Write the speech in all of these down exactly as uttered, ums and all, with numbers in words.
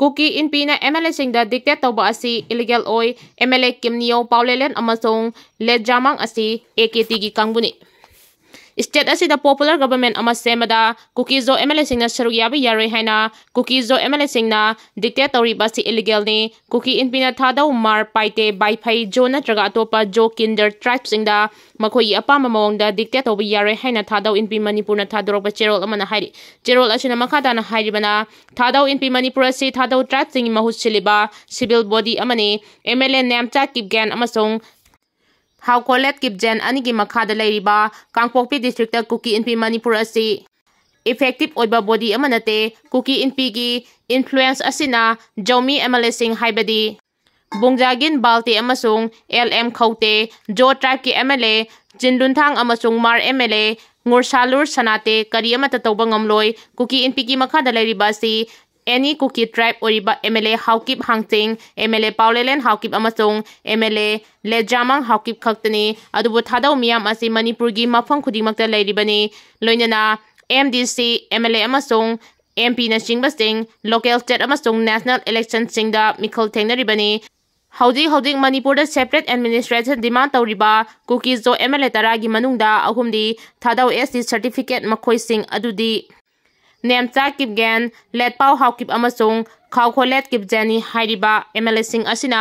ꯀꯨꯀꯤ ꯏꯟꯄꯤꯅ M L ꯑꯦꯁꯤꯡꯗ dictate ꯇꯧꯕ ꯑꯁꯤ illegal ꯑꯣꯏ꯫ ꯑꯦꯝ ꯑꯦꯜ ꯑꯦ ꯀꯤꯝ ꯅꯤꯌꯣ, ꯄꯥꯎ ꯂꯦꯂꯦꯟ ꯑꯃꯁꯨꯡ ꯂꯦꯖꯥꯃꯥꯡ ꯑꯁꯤ ꯑꯦ ꯀꯦ ꯇꯤꯒꯤ ꯀꯥꯡꯕꯨꯅꯤ꯫ State ꯑꯁꯤꯗ popular government ꯑꯃ ꯁꯦꯝꯕꯗ ꯀꯨꯀꯤ ꯖꯣ ꯑꯦꯝ ꯑꯦꯜ ꯑꯦꯁꯤꯡꯅ ꯁꯔꯨꯛ ꯌꯥꯕ ꯌꯥꯔꯣꯏ ꯍꯥꯏꯅ ꯀꯨꯀꯤ ꯖꯣ ꯑꯦꯝ ꯑꯦꯜ ꯑꯦꯁꯤꯡꯅ dictate ꯇꯧꯔꯤꯕ ꯑꯁꯤ illegalꯅꯤ꯫ ꯀꯨꯀꯤ ꯏꯟꯄꯤꯅ ꯊꯥꯗꯧ, ꯃꯥꯔ, ꯄꯥꯏꯇꯦ, ꯕꯥꯏꯐꯩ, ꯖꯣ ꯅꯠꯇ꯭ꯔꯒ ꯑꯇꯣꯞꯄ ꯖꯣ kindred tribeꯁꯤꯡꯗ ꯃꯈꯣꯏꯒꯤ ꯑꯄꯥꯝꯕ ꯃꯑꯣꯡꯗ dictate ꯇꯧꯕ ꯌꯥꯔꯣꯏ ꯍꯥꯏꯅ ꯊꯥꯗꯧ ꯏꯟꯄꯤ ꯃꯅꯤꯄꯨꯔꯅ ꯊꯥꯗꯣꯔꯛꯄ ꯆꯦꯔꯣꯜ ꯑꯃꯅ ꯍꯥꯏꯔꯤ꯫ ꯆꯦꯔꯣꯜ ꯑꯁꯤꯅ ꯃꯈꯥ ꯇꯥꯅ ꯍꯥꯏꯔꯤꯕꯅ, ꯊꯥꯗꯧ ꯏꯟꯄꯤ ꯃꯅꯤꯄꯨꯔ ꯑꯁꯤ ꯊꯥꯗꯧ tribeꯁꯤꯡꯒꯤ ꯃꯍꯨꯠ ꯁꯤꯜꯂꯤꯕ civil body ꯑꯃꯅꯤ꯫ ꯑꯦꯝ ꯑꯦꯜ ꯑꯦ ꯅꯦꯝꯆꯥ ꯀꯤꯞꯒꯦꯟ ꯑꯃꯁꯨꯡ ꯍꯥꯎꯀꯣꯂꯦꯠ ꯀꯤꯞꯖꯦꯟ ꯑꯅꯤꯒꯤ ꯃꯈꯥꯗ ꯂꯩꯔꯤꯕ ꯀꯥꯡꯄꯣꯛꯄꯤ districtꯇ ꯀꯨꯀꯤ ꯏꯟꯄꯤ ꯃꯅꯤꯄꯨꯔ ꯑꯁꯤ effective ꯑꯣꯏꯕ body ꯑꯃ ꯅꯠꯇꯦ꯫ ꯀꯨꯀꯤ ꯏꯟꯄꯤꯒꯤ influence ꯑꯁꯤꯅ ꯖꯧꯃꯤ ꯑꯦꯝ ꯑꯦꯜ ꯑꯦꯁꯤꯡ ꯍꯥꯏꯕꯗꯤ ꯕꯣꯡꯖꯥꯒꯤꯟ ꯕꯥꯜꯇꯦ ꯑꯃꯁꯨꯡ ꯑꯦꯜ ꯑꯦꯝ ꯈꯧꯇꯦ, ꯖꯣ tribeꯀꯤ ꯑꯦꯝ ꯑꯦꯜ ꯑꯦ ꯆꯤꯟꯂꯨꯟꯊꯥꯡ ꯑꯃꯁꯨꯡ ꯃꯥꯔ ꯑꯦꯝ ꯑꯦꯜ ꯑꯦ ꯉꯨꯔꯁꯥꯂꯨꯔ ꯁꯅꯥꯇꯦ ꯀꯔꯤ ꯑꯃꯠꯇ ꯇꯧꯕ ꯉꯝꯂꯣꯏ꯫ ꯀꯨꯀꯤ ꯏꯟꯄꯤꯒꯤ ꯃꯈꯥꯗ ꯂꯩꯔꯤꯕ ꯑꯁꯤ any ꯀꯨꯀꯤ tribe ꯑꯣꯏꯔꯤꯕ M L A Haokip Hangshing, M L A Paolienlal Haokip ꯑꯃꯁꯨꯡ M L A Letzamang Haokip ꯈꯛꯇꯅꯤ꯫ ꯑꯗꯨꯕꯨ ꯊꯥꯗꯧ ꯃꯤꯌꯥꯝ ꯑꯁꯤ ꯃꯅꯤꯄꯨꯔꯒꯤ ꯃꯐꯝ ꯈꯨꯗꯤꯡꯃꯛꯇ ꯂꯩꯔꯤꯕꯅꯤ꯫ ꯂꯣꯏꯅꯅ ꯑꯦꯝ ꯗꯤ ꯁꯤ, ꯑꯦꯝ ꯑꯦꯜ ꯑꯦ ꯑꯃꯁꯨꯡ ꯑꯦꯝ ꯄꯤꯅꯆꯤꯡꯕꯁꯤꯡ local, state ꯑꯃꯁꯨꯡ national electionꯁꯤꯡꯗ ꯃꯤꯈꯜ ꯊꯦꯡꯅꯔꯤꯕꯅꯤ꯫ ꯍꯧꯖꯤꯛ ꯍꯧꯖꯤꯛ ꯃꯅꯤꯄꯨꯔꯗ separate administration demand ꯇꯧꯔꯤꯕ ꯀꯨꯀꯤ ꯖꯣ ꯑꯦꯝ ꯑꯦꯜ ꯑꯦ ꯇꯔꯥꯒꯤ ꯃꯅꯨꯡꯗ ꯑꯍꯨꯝꯗꯤ ꯊꯥꯗꯧ ꯑꯦꯁ ꯇꯤ certificate, ꯃꯈꯣꯏꯁꯤꯡ ꯑꯗꯨꯗꯤ ꯅꯦꯝꯆꯥ ꯀꯤꯞꯒꯦꯟ, ꯂꯦꯠꯄꯥꯎ ꯍꯥꯎꯀꯤꯞ ꯑꯃꯁꯨꯡ ꯈꯥꯎꯈꯣꯂꯦꯠ ꯀꯤꯞꯖꯦꯟꯅꯤ꯫ ꯍꯥꯏꯔꯤꯕ ꯑꯦꯝ ꯑꯦꯜ ꯑꯦꯁꯤꯡ ꯑꯁꯤꯅ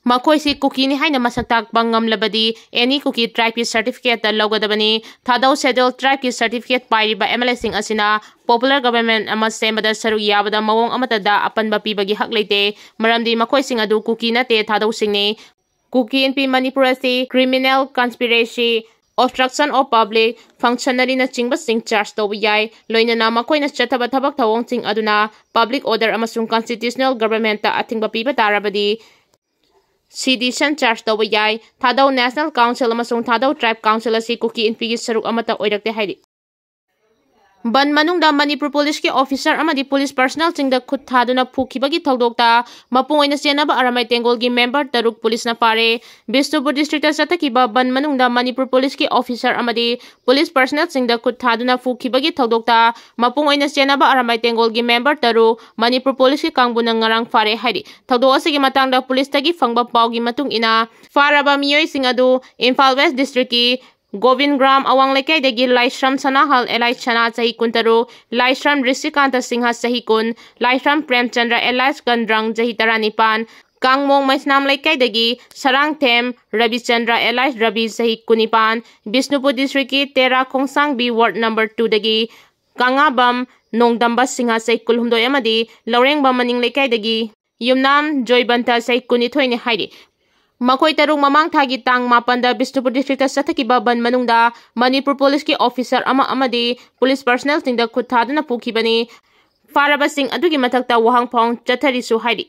ꯃꯈꯣꯏꯁꯤ ꯀꯨꯀꯤꯅꯤ ꯍꯥꯏꯅ ꯃꯁꯛ ꯇꯥꯛꯄ ꯉꯝꯂꯕꯗꯤ any ꯀꯨꯀꯤ tribeꯀꯤ certificateꯇ ꯂꯧꯒꯗꯕꯅꯤ꯫ ꯊꯥꯗꯧ schedule tribeꯀꯤ certificate ꯄꯥꯏꯔꯤꯕ ꯑꯦꯝ ꯑꯦꯜ ꯑꯦꯁꯤꯡ ꯑꯁꯤꯅ popular government ꯑꯃ ꯁꯦꯝꯕꯗ ꯁꯔꯨꯛ ꯌꯥꯕꯗ ꯃꯑꯣꯡ ꯑꯃꯠꯇꯗ ꯑꯄꯟꯕ ꯄꯤꯕꯒꯤ ꯍꯛ ꯂꯩꯇꯦ, ꯃꯔꯝꯗꯤ ꯃꯈꯣꯏꯁꯤꯡ ꯑꯗꯨ ꯀꯨꯀꯤ ꯅꯠꯇꯦ, ꯊꯥꯗꯧꯁꯤꯡꯅꯤ꯫ ꯀꯨꯀꯤ ꯏꯟꯄꯤ ꯃꯅꯤꯄꯨꯔ ꯑꯁꯤ criminal conspiracy, obstruction of public functionꯅꯆꯤꯡꯕꯁꯤꯡ charge ꯇꯧꯕ ꯌꯥꯏ꯫ ꯂꯣꯏꯅꯅ ꯃꯈꯣꯏꯅ ꯆꯠꯊꯕ ꯊꯕꯛ ꯊꯧꯑꯣꯡꯁꯤꯡ ꯑꯗꯨꯅ public order ꯑꯃꯁꯨꯡ constitutional governmentꯇ ꯑꯊꯤꯡꯕ ꯄꯤꯕ ꯇꯥꯔꯕꯗꯤ sedition charge ꯇꯧꯕ ꯌꯥꯏ꯫ ꯊꯥꯗꯧ National Council ꯑꯃꯁꯨꯡ ꯊꯥꯗꯧ Tribe Council ꯑꯁꯤ ꯀꯨꯀꯤ ꯏꯟꯄꯤꯒꯤ ꯁꯔꯨꯛ ꯑꯃꯠꯇ ꯑꯣꯏꯔꯛꯇꯦ ꯍꯥꯏꯔꯤ꯫ ꯕꯟ ꯃꯅꯨꯡꯗ ꯃꯅꯤꯄꯨꯔ ꯄꯨꯂꯤꯁꯀꯤ ꯑꯣꯐꯤꯁꯥꯔ ꯑꯃꯗꯤ ꯄꯨꯂꯤꯁ ꯄꯔꯁꯅꯦꯜꯁꯤꯡꯗ ꯈꯨꯠ ꯊꯥꯗꯨꯅ ꯐꯨꯈꯤꯕꯒꯤ ꯊꯧꯗꯣꯛꯇ ꯃꯄꯨꯡ ꯑꯣꯏꯅ ꯆꯦꯟꯅꯕ ꯑꯔꯥꯃꯥꯏ ꯇꯦꯡꯒꯣꯜꯒꯤ ꯃꯦꯝꯕꯔ ꯇꯔꯨꯛ ꯄꯨꯂꯤꯁꯅ ꯐꯥꯔꯦ꯫ ꯕꯤꯁꯅꯨꯄꯨꯔ ꯗꯤꯁꯇ꯭ꯔꯤꯛꯇ ꯆꯠꯊꯈꯤꯕ ꯕꯟ ꯃꯅꯨꯡꯗ ꯃꯅꯤꯄꯨꯔ ꯄꯨꯂꯤꯁꯀꯤ ꯑꯣꯐꯤꯁꯥꯔ ꯑꯃꯗꯤ ꯄꯨꯂꯤꯁ ꯄꯔꯁꯅꯦꯜꯁꯤꯡꯗ ꯈꯨꯠ ꯊꯥꯗꯨꯅ ꯐꯨꯈꯤꯕꯒꯤ ꯊꯧꯗꯣꯛꯇ ꯃꯄꯨꯡ ꯑꯣꯏꯅ ꯆꯦꯟꯅꯕ ꯑꯔꯥꯃꯥꯏ ꯇꯦꯡꯒꯣꯜꯒꯤ ꯃꯦꯝꯕꯔ ꯇꯔꯨꯛ ꯃꯅꯤꯄꯨꯔ ꯄꯨꯂꯤꯁꯀꯤ ꯀꯥꯡꯕꯨꯅ ꯉꯔꯥꯡ ꯐꯥꯔꯦ ꯍꯥꯏꯔꯤ꯫ ꯊꯧꯗꯣꯛ ꯑꯁꯤꯒꯤ ꯃꯇꯥꯡꯗ ꯄꯨꯂꯤꯁꯇꯒꯤ ꯐꯪꯕ ꯄꯥꯎꯒꯤ ꯃꯇꯨꯡ ꯏꯟꯅ, ꯐꯥꯔꯕ ꯃꯤꯑꯣꯏꯁꯤꯡ ꯑꯗꯨ ꯏꯝꯐꯥꯜ ꯋꯦꯁ ꯗꯤꯁꯇ꯭ꯔꯤꯛꯀꯤ ꯒꯣꯕꯤꯟꯒ꯭ꯔꯥꯝ ꯑꯋꯥꯡ ꯂꯩꯀꯥꯏꯗꯒꯤ ꯂꯥꯏꯁ꯭ꯔꯝ ꯁꯅꯥꯍꯜ ꯑꯦꯂꯥꯏꯁ ꯁꯅꯥ ꯆꯍꯤ ꯀꯨꯟꯇꯔꯨꯛ, ꯂꯥꯏꯁ꯭ꯔꯝ ꯔꯤꯁꯤꯀꯥꯟꯇ ꯁꯤꯡꯍ ꯆꯍꯤ ꯀꯨꯟ, ꯂꯥꯏꯁ꯭ꯔꯝ ꯄ꯭ꯔꯦꯝꯆꯟꯗ꯭ꯔ ꯑꯦꯂꯥꯏꯁ ꯒꯟꯗ꯭ꯔꯪ ꯆꯍꯤ ꯇꯔꯥꯅꯤꯄꯥꯟ, ꯀꯥꯡꯃꯣꯡ ꯃꯩꯁꯅꯥꯝ ꯂꯩꯀꯥꯏꯗꯒꯤ ꯁꯔꯥꯡꯊꯦꯝ ꯔꯕꯤꯆꯟꯗ꯭ꯔ ꯑꯦꯂꯥꯏꯁ ꯔꯕꯤ ꯆꯍꯤ ꯀꯨꯟꯅꯤꯄꯥꯟ, ꯕꯤꯁꯅꯨꯄꯨꯔ ꯗꯤꯁꯇ꯭ꯔꯤꯛꯀꯤ ꯇꯦꯔꯥ ꯈꯣꯡꯁꯥꯡꯕꯤ ꯋꯥꯔꯗ ꯅꯝꯕꯔ ꯇꯨꯗꯒꯤ ꯀꯪꯉꯥꯕꯝ ꯅꯣꯡꯗꯝꯕ ꯁꯤꯡꯍ ꯆꯍꯤ ꯀꯨꯟꯍꯨꯝꯗꯣꯏ ꯑꯃꯗꯤ ꯂꯧꯔꯦꯡꯕꯝ ꯃꯅꯤꯡ ꯂꯩꯀꯥꯏꯗꯒꯤ ꯌꯨꯝꯅꯥꯝ ꯖꯣꯏꯕꯟꯇ ꯆꯍꯤ ꯀꯨꯟꯅꯤꯊꯣꯏꯅꯤ ꯍꯥꯏꯔꯤ꯫ ꯃꯈꯣꯏ ꯇꯔꯨꯛ ꯃꯃꯥꯡ ꯊꯥꯒꯤ ꯇꯥꯡ ꯃꯥꯄꯟꯗ ꯕꯤꯁꯅꯨꯄꯨꯔ ꯗꯤꯁꯇ꯭ꯔꯤꯛꯇ ꯆꯠꯊꯈꯤꯕ ꯕꯟ ꯃꯅꯨꯡꯗ ꯃꯅꯤꯄꯨꯔ ꯄꯨꯂꯤꯁꯀꯤ ꯑꯣꯐꯤꯁꯥꯔ ꯑꯃ ꯑꯃꯗꯤ ꯄꯨꯂꯤꯁ ꯄꯔꯁꯅꯦꯜꯁꯤꯡꯗ ꯈꯨꯠ ꯊꯥꯗꯨꯅ ꯄꯨꯈꯤꯕꯅꯤ꯫ ꯐꯥꯔꯕꯁꯤꯡ ꯑꯗꯨꯒꯤ ꯃꯊꯛꯇ ꯋꯥꯍꯪ ꯐꯥꯎꯍꯪ ꯆꯠꯊꯔꯤꯁꯨ ꯍꯥꯏꯔꯤ꯫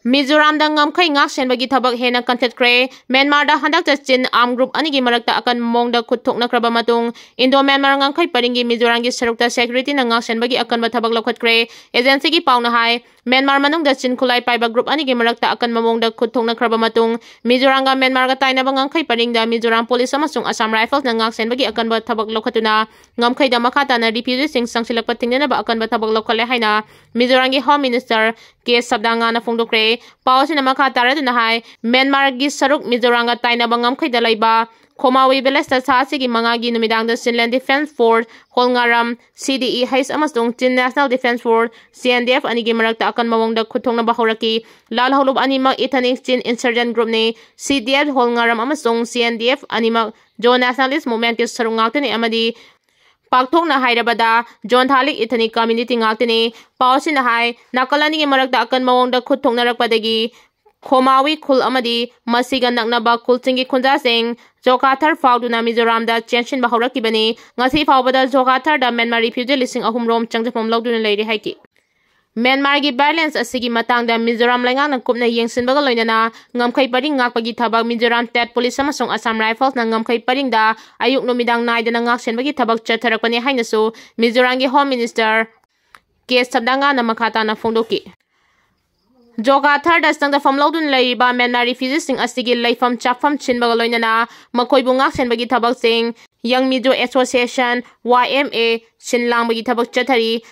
ꯃꯤꯖꯣꯔꯥꯝꯗ ꯉꯝꯈꯩ ꯉꯥꯛ ꯁꯦꯟꯕꯒꯤ ꯊꯕꯛ ꯍꯦꯟꯅ ꯀꯟꯊꯠꯈ꯭ꯔꯦ꯫ ꯃ꯭ꯌꯥꯟꯃꯥꯔꯗ ꯍꯟꯗꯛꯇ ꯆꯤꯟ ꯑꯥꯔꯝ ꯒ꯭ꯔꯨꯞ ꯑꯅꯤꯒꯤ ꯃꯔꯛꯇ ꯑꯀꯟꯕ ꯃꯑꯣꯡꯗ ꯈꯨꯠ ꯊꯣꯛꯅꯈ꯭ꯔꯕ ꯃꯇꯨꯡ, ꯏꯟꯗꯣ ꯃ꯭ꯌꯥꯟꯃꯥꯔ ꯉꯝꯈꯩ ꯄꯔꯤꯡꯒꯤ ꯃꯤꯖꯣꯔꯥꯝꯒꯤ ꯁꯔꯨꯛꯇ ꯁꯦꯀ꯭ꯌꯨꯔꯤꯇꯤꯅ ꯉꯥꯛ ꯁꯦꯟꯕꯒꯤ ꯑꯀꯟꯕ ꯊꯕꯛ ꯂꯧꯈꯠꯈ꯭ꯔꯦ꯫ ꯑꯦꯖꯦꯟꯁꯤꯒꯤ ꯄꯥꯎꯅ ꯍꯥꯏ, ꯃ꯭ꯌꯥꯟꯃꯥꯔ ꯃꯅꯨꯡꯗ ꯆꯤꯟ ꯈꯨꯠꯂꯥꯏ ꯄꯥꯏꯕ ꯒ꯭ꯔꯨꯞ ꯑꯅꯤꯒꯤ ꯃꯔꯛꯇ ꯑꯀꯟꯕ ꯃꯑꯣꯡꯗ ꯈꯨꯠ ꯊꯣꯛꯅꯈ꯭ꯔꯕ ꯃꯇꯨꯡ, ꯃꯤꯖꯣꯔꯥꯝꯒ ꯃ꯭ꯌꯥꯟꯃꯥꯔꯒ ꯇꯥꯏꯅꯕ ꯉꯝꯈꯩ ꯄꯔꯤꯡꯗ ꯃꯤꯖꯣꯔꯥꯝ ꯄꯨꯂꯤꯁ ꯑꯃꯁꯨꯡ ꯑꯁꯥꯝ ꯔꯥꯏꯐꯜꯁꯅ ꯉꯥꯛ ꯁꯦꯟꯕꯒꯤ ꯑꯀꯟꯕ ꯊꯕꯛ ꯂꯧꯈꯠꯇꯨꯅ ꯉꯝꯈꯩꯗ ꯃꯈꯥ ꯇꯥꯅ ꯔꯤꯐ꯭ꯌꯨꯖꯤꯁꯤꯡ ꯆꯪꯁꯤꯜꯂꯛꯄ ꯊꯤꯡꯅꯅꯕ ꯑꯀꯟꯕ ꯊꯕꯛ ꯂꯧꯈꯠꯂꯦ ꯍꯥꯏꯅ ꯃꯤꯖꯣꯔꯥꯝꯒꯤ ꯍꯣꯝ ꯃꯤꯅꯤꯁꯇꯔ ꯀꯦ ꯁꯕꯗꯥꯉꯥꯅ ꯐꯣꯡꯗꯣꯛꯈ꯭ꯔꯦ꯫ ꯄꯥꯎ ꯑꯁꯤꯅ ꯃꯈꯥ ꯇꯥꯔꯗꯨꯅ ꯍꯥꯏ, ꯃ꯭ꯌꯥꯟꯃꯥꯔꯒꯤ ꯁꯔꯨꯛ ꯃꯤꯖꯣꯔꯥꯝꯒ ꯇꯥꯏꯅꯕ ꯉꯝꯈꯩꯗ ꯂꯩꯕ ꯈꯣꯃꯥꯋꯤ ꯚꯤꯂꯦꯖꯇ ꯊꯥ ꯑꯁꯤꯒꯤ ꯃꯉꯥꯒꯤ ꯅꯨꯃꯤꯗꯥꯡꯗ ꯆꯤꯟꯂꯦꯟ ꯗꯤꯐꯦꯟꯁ ꯐꯣꯔꯁ ꯍꯣꯜꯉꯥꯔꯝ, ꯁꯤ ꯗꯤ ꯏ ꯍꯩꯆ, ꯑꯃꯁꯨꯡ ꯆꯤꯟ ꯅꯦꯁꯅꯦꯜ ꯗꯤꯐꯦꯟꯁ ꯐꯣꯔꯁ, ꯁꯤ ꯑꯦꯟ ꯗꯤ ꯑꯦꯐ, ꯑꯅꯤꯒꯤ ꯃꯔꯛꯇ ꯑꯀꯟꯕ ꯃꯑꯣꯡꯗ ꯈꯨꯠ ꯊꯣꯛꯅꯕ ꯍꯧꯔꯛꯈꯤ꯫ ꯂꯥꯜꯍꯧꯂꯨꯞ ꯑꯅꯤꯃꯛ ꯏꯊꯅꯤꯛ ꯆꯤꯟ ꯏꯟꯁꯔꯖꯦꯟ ꯒ꯭ꯔꯨꯞꯅꯤ꯫ ꯁꯤ ꯗꯤ ꯑꯦꯐ ꯍꯣꯜꯉꯥꯔꯝ ꯑꯃꯁꯨꯡ ꯁꯤ ꯑꯦꯟ ꯗꯤ ꯑꯦꯐ ꯑꯅꯤꯃꯛ ꯖꯣ ꯅꯦꯁꯅꯦꯂꯤꯁ ꯃꯨꯚꯃꯦꯟꯠꯀꯤ ꯁꯔꯨꯛ ꯉꯥꯛꯇꯅꯤ ꯑꯃꯗꯤ ꯄꯥꯛꯊꯣꯛꯅ ꯍꯥꯏꯔꯕꯗ ꯖꯣꯟꯊꯥꯂꯤꯛ ꯏꯊꯅꯤꯛ ꯀꯝꯃ꯭ꯌꯨꯅꯤꯇꯤ ꯉꯥꯛꯇꯅꯤ꯫ ꯄꯥꯎ ꯑꯁꯤꯅ ꯍꯥꯏ, ꯅꯥꯀꯜ ꯑꯅꯤꯒꯤ ꯃꯔꯛꯇ ꯑꯀꯟꯕ ꯃꯑꯣꯡꯗ ꯈꯨꯠ ꯊꯣꯛꯅꯔꯛꯄꯗꯒꯤ ꯈꯣꯃꯥꯋꯤ ꯈꯨꯜ ꯑꯃꯗꯤ ꯃꯁꯤꯒ ꯅꯛꯅꯕ ꯈꯨꯜꯁꯤꯡꯒꯤ ꯈꯨꯟꯖꯥꯁꯤꯡ ꯖꯣꯀꯥꯊꯔ ꯐꯥꯎꯗꯨꯅ ꯃꯤꯖꯣꯔꯥꯝꯗ ꯆꯦꯟꯁꯤꯟꯕ ꯍꯧꯔꯛꯈꯤꯕꯅꯤ꯫ ꯉꯁꯤ ꯐꯥꯎꯕꯗ ꯖꯣꯀꯥꯊꯔꯗ ꯃ꯭ꯌꯥꯟꯃꯥꯔ ꯔꯤꯐ꯭ꯌꯨꯖꯤ ꯂꯤꯁꯤꯡ ꯑꯍꯨꯝ ꯔꯣꯝ ꯆꯪꯖꯐꯝ ꯂꯧꯗꯨꯅ ꯂꯩꯔꯤ ꯍꯥꯏꯈꯤ꯫ ꯃ꯭ꯌꯥꯟꯃꯥꯔꯒꯤ violence ꯑꯁꯤꯒꯤ ꯃꯇꯥꯡꯗ ꯃꯤꯖꯣꯔꯥꯝ ꯂꯩꯉꯥꯛꯅ ꯀꯨꯞꯅ ꯌꯦꯡꯁꯤꯟꯕꯒ ꯂꯣꯏꯅꯅ ꯉꯝꯈꯩ ꯄꯔꯤꯡ ꯉꯥꯛꯄꯒꯤ ꯊꯕꯛ ꯃꯤꯖꯣꯔꯥꯝ State Police ꯑꯃꯁꯨꯡ ꯑꯁꯥꯝ Riflesꯅ ꯉꯝꯈꯩ ꯄꯔꯤꯡꯗ ꯑꯌꯨꯛ ꯅꯨꯃꯤꯗꯥꯡ ꯅꯥꯏꯗꯅ ꯉꯥꯛꯁꯦꯟꯕꯒꯤ ꯊꯕꯛ ꯆꯠꯊꯔꯛꯄꯅꯤ ꯍꯥꯏꯅꯁꯨ ꯃꯤꯖꯣꯔꯥꯝꯒꯤ Home Minister ꯀꯦ ꯁꯕꯗꯥꯡꯒꯥꯅ ꯃꯈꯥ ꯇꯥꯅ ꯐꯣꯡꯗꯣꯛꯈꯤ꯫ ꯖꯣꯈꯥꯊꯔꯗ ꯆꯪꯗꯐꯝ ꯂꯧꯗꯨꯅ ꯂꯩꯔꯤꯕ ꯃ꯭ꯌꯥꯟꯃꯥꯔ refugeeꯁꯤꯡ ꯑꯁꯤꯒꯤ ꯂꯩꯐꯝ ꯆꯥꯐꯝ ꯁꯤꯟꯕꯒ ꯂꯣꯏꯅꯅ ꯃꯈꯣꯏꯕꯨ ꯉꯥꯛꯁꯦꯟꯕꯒꯤ ꯊꯕꯛꯁꯤꯡ Young Mizo Association, Y M A, ꯁꯤꯟ ꯂꯥꯡꯕꯒꯤ ꯊꯕꯛ ꯆꯠꯊꯔꯤ꯫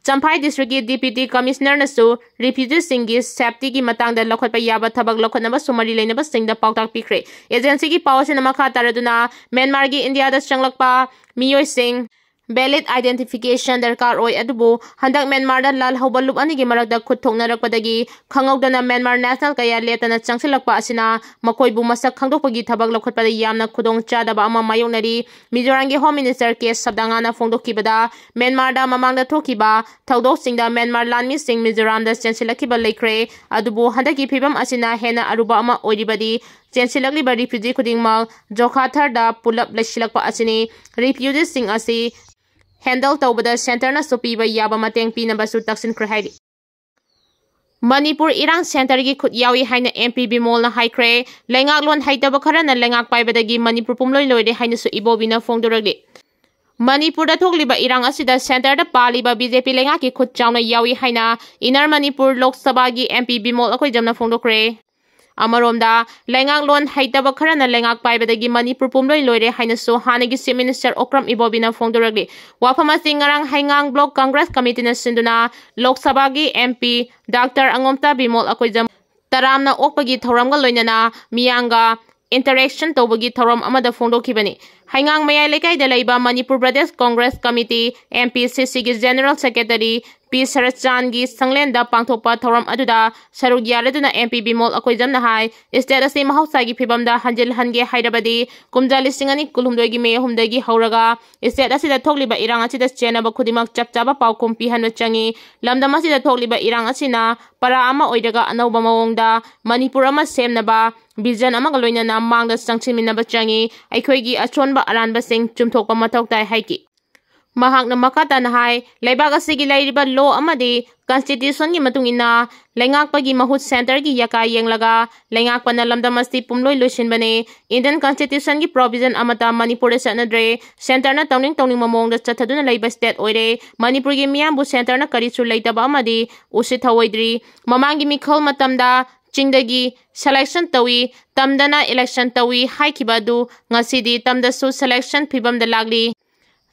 ꯆꯝꯐꯥꯏ districtꯀꯤ Deputy Commissionerꯅꯁꯨ refugeeꯁꯤꯡꯒꯤ safetyꯒꯤ ꯃꯇꯥꯡꯗ ꯂꯧꯈꯠꯄ ꯌꯥꯕ ꯊꯕꯛ ꯂꯧꯈꯠꯅꯕꯁꯨ ꯃꯔꯤ ꯂꯩꯅꯕꯁꯤꯡꯗ ꯄꯥꯎꯇꯥꯛ ꯄꯤꯈ꯭ꯔꯦ꯫ Agencyꯒꯤ ꯄꯥꯎ ꯑꯁꯤꯅ ꯃꯈꯥ ꯇꯥꯔꯗꯨꯅ ꯃ꯭ꯌꯥꯟꯃꯥꯔꯒꯤ ꯏꯟꯗꯤꯌꯥꯗ ꯆꯪꯂꯛꯄ ꯃꯤꯑꯣꯏꯁꯤꯡ valid identification ꯗꯔꯀꯥꯔ ꯑꯣꯏ, ꯑꯗꯨꯕꯨ ꯍꯟꯗꯛ ꯃ꯭ꯌꯥꯟꯃꯥꯔꯗ ꯂꯥꯜꯍꯧꯕ ꯂꯨꯞ ꯑꯅꯤꯒꯤ ꯃꯔꯛꯇ ꯈꯨꯠ ꯊꯣꯛꯅꯔꯛꯄꯗꯒꯤ ꯈꯪꯍꯧꯗꯅ ꯃ꯭ꯌꯥꯟꯃꯥꯔ national ꯀꯌꯥ ꯂꯦꯞꯇꯅ ꯆꯪꯁꯤꯜꯂꯛꯄ ꯑꯁꯤꯅ ꯃꯈꯣꯏꯕꯨ ꯃꯁꯛ ꯈꯪꯗꯣꯛꯄꯒꯤ ꯊꯕꯛ ꯂꯧꯈꯠꯄꯗ ꯌꯥꯝꯅ ꯈꯨꯗꯣꯡꯆꯥꯗꯕ ꯑꯃ ꯃꯥꯌꯣꯛꯅꯔꯤ꯫ ꯃꯤꯖꯣꯔꯥꯝꯒꯤ Home Minister ꯀꯦ ꯁꯕꯗꯥꯡꯒꯥꯅ ꯐꯣꯡꯗꯣꯛꯈꯤꯕꯗ, ꯃ꯭ꯌꯥꯟꯃꯥꯔꯗ ꯃꯃꯥꯡꯗ ꯊꯣꯛꯈꯤꯕ ꯊꯧꯗꯣꯛꯁꯤꯡꯗ ꯃ꯭ꯌꯥꯟꯃꯥꯔ ꯂꯥꯟꯃꯤꯁꯤꯡ ꯃꯤꯖꯣꯔꯥꯝꯗ ꯆꯦꯟꯁꯤꯜꯂꯛꯈꯤꯕ ꯂꯩꯈ꯭ꯔꯦ, ꯑꯗꯨꯕꯨ ꯍꯟꯗꯛꯀꯤ ꯐꯤꯕꯝ ꯑꯁꯤꯅ ꯍꯦꯟꯅ ꯑꯔꯨꯕ ꯑꯃ ꯑꯣꯏꯔꯤꯕꯗꯤ ꯆꯦꯟꯁꯤꯜꯂꯛꯂꯤꯕ refugee ꯈꯨꯗꯤꯡꯃꯛ ꯖꯣꯈꯥꯊꯔꯗ ꯄꯨꯂꯞ ꯂꯩꯁꯤꯜꯂꯛꯄ ꯑꯁꯤꯅꯤ꯫ Refugeeꯁꯤꯡ ꯑꯁꯤ handle ꯇꯧꯕꯗ centreꯅꯁꯨ ꯄꯤꯕ ꯌꯥꯕ ꯃꯇꯦꯡ ꯄꯤꯅꯕꯁꯨ ꯇꯛꯁꯤꯟꯈ꯭ꯔꯦ ꯍꯥꯏꯔꯤ꯫ ꯃꯅꯤꯄꯨꯔ ꯏꯔꯥꯡ centreꯒꯤ ꯈꯨꯠ ꯌꯥꯎꯏ ꯍꯥꯏꯅ M P ꯕꯤꯃꯣꯜꯅ ꯍꯥꯏꯈ꯭ꯔꯦ꯫ ꯂꯩꯉꯥꯛꯂꯣꯟ ꯍꯩꯇꯕ ꯈꯔꯅ ꯂꯩꯉꯥꯛ ꯄꯥꯏꯕꯗꯒꯤ ꯃꯅꯤꯄꯨꯔ ꯄꯨꯝꯂꯣꯏ ꯂꯣꯏꯔꯦ ꯍꯥꯏꯅꯁꯨ ꯏꯕꯣꯕꯤꯅ ꯐꯣꯡꯗꯣꯔꯛꯂꯤ꯫ ꯃꯅꯤꯄꯨꯔꯗ ꯊꯣꯛꯂꯤꯕ ꯏꯔꯥꯡ ꯑꯁꯤꯗ centreꯗ ꯄꯥꯜꯂꯤꯕ B J P ꯂꯩꯉꯥꯛꯀꯤ ꯈꯨꯠ ꯆꯥꯎꯅ ꯌꯥꯎꯏ ꯍꯥꯏꯅ Inner Manipur Lok Sabhaꯒꯤ M P Bimol ꯑꯀꯣꯏꯖꯝꯅ ꯐꯣꯡꯗꯣꯛꯈ꯭ꯔꯦ꯫ ꯑꯃꯔꯣꯝꯗ, ꯂꯩꯉꯥꯛꯂꯣꯟ ꯍꯩꯇꯕ ꯈꯔꯅ ꯂꯩꯉꯥꯛ ꯄꯥꯏꯕꯗꯒꯤ ꯃꯅꯤꯄꯨꯔ ꯄꯨꯝꯂꯣꯏ ꯂꯣꯏꯔꯦ ꯍꯥꯏꯅꯁꯨ ꯍꯥꯟꯅꯒꯤ Chief Minister ꯑꯣꯀ꯭ꯔꯝ ꯏꯕꯣꯕꯤꯅ ꯐꯣꯡꯗꯣꯔꯛꯂꯤ꯫ ꯋꯥꯐꯝ ꯑꯁꯤ ꯉꯔꯥꯡ ꯍꯩꯉꯥꯡ Block Congress Committeeꯅ ꯁꯤꯟꯗꯨꯅ ꯂꯣꯛ ꯁꯚꯥꯒꯤ M P Doctor ꯑꯉꯣꯝꯇꯥ Bimol Akoijam ꯇꯔꯥꯝꯅ ꯑꯣꯛꯄꯒꯤ ꯊꯧꯔꯝꯒ ꯂꯣꯏꯅꯅ ꯃꯤꯌꯥꯝꯒ interaction ꯇꯧꯕꯒꯤ ꯊꯧꯔꯝ ꯑꯃꯗ ꯐꯣꯡꯗꯣꯛꯈꯤꯕꯅꯤ꯫ ꯍꯩꯉꯥꯡ ꯃꯌꯥꯏ ꯂꯩꯀꯥꯏꯗ ꯂꯩꯕ Manipur Pradesh Congress committee, M P C Cꯒꯤ General Secretary ꯄꯤ ꯁꯔꯠꯆꯥꯟꯒꯤ ꯁꯪꯂꯦꯟꯗ ꯄꯥꯡꯊꯣꯛꯄ ꯊꯧꯔꯝ ꯑꯗꯨꯗ ꯁꯔꯨꯛ ꯌꯥꯔꯗꯨꯅ M P ꯕꯤꯃꯣꯜ ꯑꯀꯣꯏꯖꯝꯅ ꯍꯥꯏ, state ꯑꯁꯤ ꯃꯍꯧꯁꯥꯒꯤ ꯐꯤꯕꯝꯗ ꯍꯟꯖꯤꯜꯍꯟꯒꯦ ꯍꯥꯏꯔꯕꯗꯤ ꯀꯨꯝꯖꯥ ꯂꯤꯁꯤꯡ ꯑꯅꯤ ꯀꯨꯟꯍꯨꯝꯗꯣꯏꯒꯤ ꯃꯦ ꯑꯍꯨꯝꯗꯒꯤ ꯍꯧꯔꯒ state ꯑꯁꯤꯗ ꯊꯣꯛꯂꯤꯕ ꯏꯔꯥꯡ ꯑꯁꯤꯗ ꯆꯦꯟꯅꯕ ꯈꯨꯗꯤꯡꯃꯛ ꯆꯞ ꯆꯥꯕ ꯄꯥꯎꯈꯨꯝ ꯄꯤꯍꯟꯕ ꯆꯪꯏ꯫ ꯂꯝꯗꯝ ꯑꯁꯤꯗ ꯊꯣꯛꯂꯤꯕ ꯏꯔꯥꯡ ꯑꯁꯤꯅ ꯄꯔꯥ ꯑꯃ ꯑꯣꯏꯔꯒ ꯑꯅꯧꯕ ꯃꯑꯣꯡꯗ ꯃꯅꯤꯄꯨꯔ ꯑꯃ ꯁꯦꯝꯅꯕ vision ꯑꯃꯒ ꯂꯣꯏꯅꯅ ꯃꯥꯡꯗ ꯆꯪꯁꯤꯟꯃꯤꯟꯅꯕ ꯆꯪꯏ꯫ ꯑꯩꯈꯣꯏꯒꯤ ꯑꯁꯣꯟꯕ ꯑꯔꯥꯟꯕꯁꯤꯡ ꯆꯨꯝꯊꯣꯛꯄ ꯃꯊꯧ ꯇꯥꯏ ꯍꯥꯏꯈꯤ꯫ ꯃꯍꯥꯛꯅ ꯃꯈꯥ ꯇꯥꯅ ꯍꯥꯏ, ꯂꯩꯕꯥꯛ ꯑꯁꯤꯒꯤ ꯂꯩꯔꯤꯕ law ꯑꯃꯗꯤ constitutionꯒꯤ ꯃꯇꯨꯡ ꯏꯟꯅ ꯂꯩꯉꯥꯛꯄꯒꯤ ꯃꯍꯨꯠ centreꯒꯤ ꯌꯥꯀꯥ ꯌꯦꯡꯂꯒ ꯂꯩꯉꯥꯛꯄꯅ ꯂꯝꯗꯝ ꯑꯁꯤ ꯄꯨꯝꯂꯣꯏ ꯂꯣꯏꯁꯤꯟꯕꯅꯤ꯫ Indian constitutionꯒꯤ provision ꯑꯃꯠꯇ ꯃꯅꯤꯄꯨꯔꯗ ꯆꯠꯅꯗ꯭ꯔꯦ꯫ Centreꯅ ꯇꯧꯅꯤꯡ ꯇꯧꯅꯤꯡꯕ ꯃꯑꯣꯡꯗ ꯆꯠꯊꯗꯨꯅ ꯂꯩꯕ state ꯑꯣꯏꯔꯦ꯫ ꯃꯅꯤꯄꯨꯔꯒꯤ ꯃꯤꯌꯥꯝꯕꯨ centreꯅ ꯀꯔꯤꯁꯨ ꯂꯩꯇꯕ ꯑꯃꯗꯤ ꯎꯁꯤꯠꯊꯑꯣꯏꯗ꯭ꯔꯤ꯫ ꯃꯃꯥꯡꯒꯤ ꯃꯤꯈꯜ ꯃꯇꯝꯗ ꯆꯤꯡꯗꯒꯤ selection ꯇꯧꯏ, ꯇꯝꯗꯅ election ꯇꯧꯏ ꯍꯥꯏꯈꯤꯕ ꯑꯗꯨ ꯉꯁꯤꯗꯤ ꯇꯝꯗꯁꯨ selection ꯐꯤꯕꯝꯗ ꯂꯥꯛꯂꯤ꯫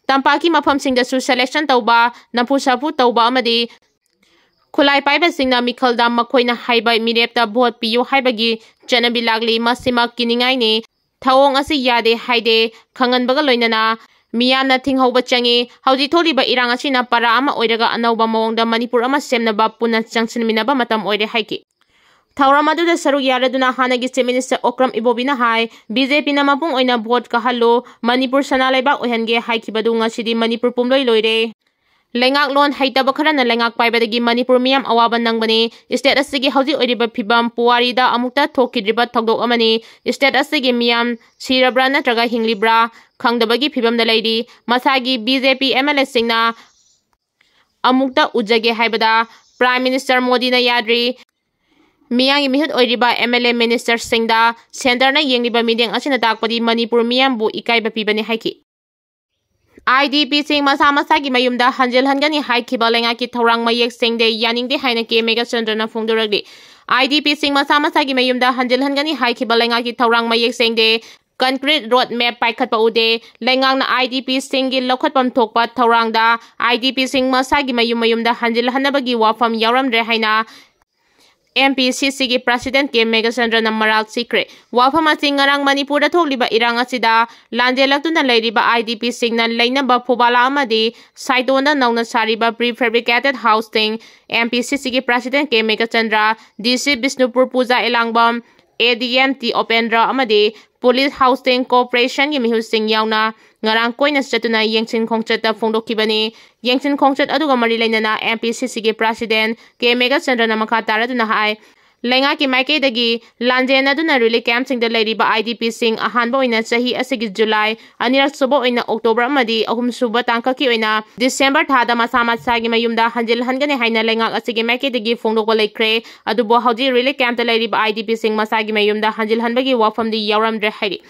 ꯇꯝꯄꯥꯛꯀꯤ ꯃꯐꯝꯁꯤꯡꯗꯁꯨ selection ꯇꯧꯕ, ꯅꯝꯐꯨ ꯁꯥꯐꯨ ꯇꯧꯕ ꯑꯃꯗꯤ ꯈꯨꯠꯂꯥꯏ ꯄꯥꯏꯕꯁꯤꯡꯅ ꯃꯤꯈꯜꯗ ꯃꯈꯣꯏꯅ ꯍꯥꯏꯕ ꯃꯤꯔꯦꯞꯇ vote ꯄꯤꯌꯨ ꯍꯥꯏꯕꯒꯤ ꯆꯠꯅꯕꯤ ꯂꯥꯛꯂꯤ꯫ ꯃꯁꯤꯃꯛ ꯀꯤꯅꯤꯡꯉꯥꯏꯅꯤ꯫ ꯊꯧꯑꯣꯡ ꯑꯁꯤ ꯌꯥꯗꯦ ꯍꯥꯏꯗꯦ ꯈꯪꯍꯟꯕꯒ ꯂꯣꯏꯅꯅ ꯃꯤꯌꯥꯝꯅ ꯊꯤꯡꯍꯧꯕ ꯆꯪꯏ꯫ ꯍꯧꯖꯤꯛ ꯊꯣꯛꯂꯤꯕ ꯏꯔꯥꯡ ꯑꯁꯤꯅ ꯄꯔꯥ ꯑꯃ ꯑꯣꯏꯔꯒ ꯑꯅꯧꯕ ꯃꯑꯣꯡꯗ ꯃꯅꯤꯄꯨꯔ ꯑꯃ ꯁꯦꯝꯅꯕ ꯄꯨꯟꯅ ꯆꯪꯁꯤꯟꯃꯤꯟꯅꯕ ꯃꯇꯝ ꯑꯣꯏꯔꯦ ꯍꯥꯏꯈꯤ꯫ ꯊꯧꯔꯝ ꯑꯗꯨꯗ ꯁꯔꯨꯛ ꯌꯥꯔꯗꯨꯅ ꯍꯥꯟꯅꯒꯤ Chief Minister ꯑꯣꯀ꯭ꯔꯝ ꯏꯕꯣꯕꯤꯅ ꯍꯥꯏ, BJPꯅ ꯃꯄꯨꯡ ꯑꯣꯏꯅ vote ꯀꯥꯍꯜꯂꯨ, ꯃꯅꯤꯄꯨꯔ ꯁꯅꯥ ꯂꯩꯕꯥꯛ ꯑꯣꯏꯍꯟꯒꯦ ꯍꯥꯏꯈꯤꯕꯗꯨ ꯉꯁꯤꯗꯤ ꯃꯅꯤꯄꯨꯔ ꯄꯨꯝꯂꯣꯏ ꯂꯣꯏꯔꯦ꯫ ꯂꯩꯉꯥꯛꯂꯣꯟ ꯍꯩꯇꯕ ꯈꯔꯅ ꯂꯩꯉꯥꯛ ꯄꯥꯏꯕꯗꯒꯤ ꯃꯅꯤꯄꯨꯔ ꯃꯤꯌꯥꯝ ꯑꯋꯥꯕ ꯅꯪꯕꯅꯤ꯫ State ꯑꯁꯤꯒꯤ ꯍꯧꯖꯤꯛ ꯑꯣꯏꯔꯤꯕ ꯐꯤꯕꯝ ꯄꯨꯋꯥꯔꯤꯗ ꯑꯃꯨꯛꯇ ꯊꯣꯛꯈꯤꯗ꯭ꯔꯤꯕ ꯊꯧꯗꯣꯛ ꯑꯃꯅꯤ꯫ State ꯑꯁꯤꯒꯤ ꯃꯤꯌꯥꯝ ꯁꯤꯔꯕ꯭ꯔꯥ ꯅꯠꯇ꯭ꯔꯒ ꯍꯤꯡꯂꯤꯕ꯭ꯔꯥ ꯈꯪꯗꯕꯒꯤ ꯐꯤꯕꯝꯗ ꯂꯩꯔꯤ꯫ ꯃꯁꯥꯒꯤ BJP MLAꯁꯤꯡꯅ ꯑꯃꯨꯛꯇ ꯎꯖꯒꯦ ꯍꯥꯏꯕꯗ Prime Minister ꯃꯣꯗꯤꯅ ꯌꯥꯗ꯭ꯔꯤ꯫ ꯃꯤꯌꯥꯝꯒꯤ ꯃꯤꯍꯨꯠ ꯑꯣꯏꯔꯤꯕ MLA ministerꯁꯤꯡꯗ centreꯅ ꯌꯦꯡꯂꯤꯕ ꯃꯤꯠꯌꯦꯡ ꯑꯁꯤꯅ ꯇꯥꯛꯄꯗꯤ ꯃꯅꯤꯄꯨꯔ ꯃꯤꯌꯥꯝꯕꯨ ꯏꯀꯥꯏꯕ ꯄꯤꯕꯅꯤ ꯍꯥꯏꯈꯤ꯫ IDPꯁꯤꯡ ꯃꯁꯥ ꯃꯁꯥꯒꯤ ꯃꯌꯨꯝꯗ ꯍꯟꯖꯤꯜꯍꯟꯒꯅꯤ ꯍꯥꯏꯈꯤꯕ ꯂꯩꯉꯥꯛꯀꯤ ꯊꯧꯔꯥꯡ ꯃꯌꯦꯛ ꯁꯦꯡꯗꯦ, ꯌꯥꯅꯤꯡꯗꯦ ꯍꯥꯏꯅ ꯀꯦ ꯃꯦꯘꯆꯟꯗ꯭ꯔꯅ ꯐꯣꯡꯗꯣꯔꯛꯂꯤ꯫ IDPꯁꯤꯡ ꯃꯁꯥ ꯃꯁꯥꯒꯤ ꯃꯌꯨꯝꯗ ꯍꯟꯖꯤꯜꯍꯟꯒꯅꯤ ꯍꯥꯏꯈꯤꯕ ꯂꯩꯉꯥꯛꯀꯤ ꯊꯧꯔꯥꯡ ꯃꯌꯦꯛ ꯁꯦꯡꯗꯦ, concrete road map ꯄꯥꯏꯈꯠꯄ ꯎꯗꯦ꯫ ꯂꯩꯉꯥꯛꯅ IDPꯁꯤꯡꯒꯤ ꯂꯧꯈꯠꯐꯝ ꯊꯣꯛꯄ ꯊꯧꯔꯥꯡꯗ IDPꯁꯤꯡ ꯃꯁꯥꯒꯤ ꯃꯌꯨꯝ ꯃꯌꯨꯝꯗ ꯍꯟꯖꯤꯜꯍꯟꯅꯕꯒꯤ ꯋꯥꯐꯝ ꯌꯥꯎꯔꯝꯗ꯭ꯔꯦ ꯍꯥꯏꯅ MPCCꯒꯤ President ꯀꯦ ꯃꯦꯘꯆꯟꯗ꯭ꯔꯅ ꯃꯔꯥꯜ ꯁꯤꯈ꯭ꯔꯦ꯫ ꯋꯥꯐꯝ ꯑꯁꯤ ꯉꯔꯥꯡ ꯃꯅꯤꯄꯨꯔꯗ ꯊꯣꯛꯂꯤꯕ ꯏꯔꯥꯡ ꯑꯁꯤꯗ ꯂꯥꯟꯖꯦꯜꯂꯛꯇꯨꯅ ꯂꯩꯔꯤꯕ IDPꯁꯤꯡꯅ ꯂꯩꯅꯕ ꯐꯨꯕꯥꯂꯥ ꯑꯃꯗꯤ ꯁꯥꯏꯗꯣꯟꯗ ꯅꯧꯅ ꯁꯥꯔꯤꯕ prefabricated houseꯁꯤꯡ MPCCꯒꯤ President ꯀꯦ ꯃꯦꯘꯆꯟꯗ꯭ꯔ, DC ꯕꯤꯁꯅꯨꯄꯨꯔ ꯄꯨꯖꯥ ꯑꯦꯂꯥꯡꯕꯝ, ADM ꯇꯤ ꯎꯄꯦꯟꯗ꯭ꯔ ꯑꯃꯗꯤ Police Housing Corporationꯒꯤ ꯃꯤꯍꯨꯠꯁꯤꯡ ꯌꯥꯎꯅ ꯉꯔꯥꯡ ꯀꯣꯏꯅ ꯆꯠꯇꯨꯅ ꯌꯦꯡꯁꯤꯟ ꯈꯣꯡꯆꯠꯇ ꯐꯣꯡꯗꯣꯛꯈꯤꯕꯅꯤ꯫ ꯌꯦꯡꯁꯤꯟ ꯈꯣꯡꯆꯠ ꯑꯗꯨꯒ ꯃꯔꯤ ꯂꯩꯅꯅ MPCCꯒꯤ President ꯀꯦ ꯃꯦꯘꯆꯟꯗ꯭ꯔꯅ ꯃꯈꯥ ꯇꯥꯔꯗꯨꯅ ꯍꯥꯏ, ꯂꯩꯉꯥꯛꯀꯤ ꯃꯥꯏꯀꯩꯗꯒꯤ ꯂꯥꯟꯖꯦꯟꯅꯗꯨꯅ ꯔꯤꯂꯤꯐ ꯀꯦꯝꯞꯁꯤꯡꯗ ꯂꯩꯔꯤꯕ ꯑꯥꯏ ꯗꯤ ꯄꯤꯁꯤꯡ ꯑꯍꯥꯟꯕ ꯑꯣꯏꯅ ꯆꯍꯤ ꯑꯁꯤꯒꯤ ꯖꯨꯂꯥꯏ, ꯑꯅꯤꯔꯛ ꯁꯨꯕ ꯑꯣꯏꯅ ꯑꯣꯛꯇꯣꯕꯔ ꯑꯃꯗꯤ ꯑꯍꯨꯝ ꯁꯨꯕ ꯇꯥꯡꯀꯛꯀꯤ ꯑꯣꯏꯅ ꯗꯤꯁꯦꯝꯕꯔ ꯊꯥꯗ ꯃꯁꯥ ꯃꯁꯥꯒꯤ ꯃꯌꯨꯝꯗ ꯍꯟꯖꯤꯜꯍꯟꯒꯅꯤ ꯍꯥꯏꯅ ꯂꯩꯉꯥꯛ ꯑꯁꯤꯒꯤ ꯃꯥꯏꯀꯩꯗꯒꯤ ꯐꯣꯡꯗꯣꯛꯄ ꯂꯩꯈ꯭ꯔꯦ꯫ ꯑꯗꯨꯕꯨ ꯍꯧꯖꯤꯛ ꯔꯤꯂꯤꯐ ꯀꯦꯝꯞꯇ ꯂꯩꯔꯤꯕ ꯑꯥꯏ ꯗꯤ ꯄꯤꯁꯤꯡ ꯃꯁꯥꯒꯤ ꯃꯌꯨꯝꯗ ꯍꯟꯖꯤꯜꯍꯟꯕꯒꯤ ꯋꯥꯐꯝꯗꯤ ꯌꯥꯎꯔꯝꯗ꯭ꯔꯦ ꯍꯥꯏꯔꯤ꯫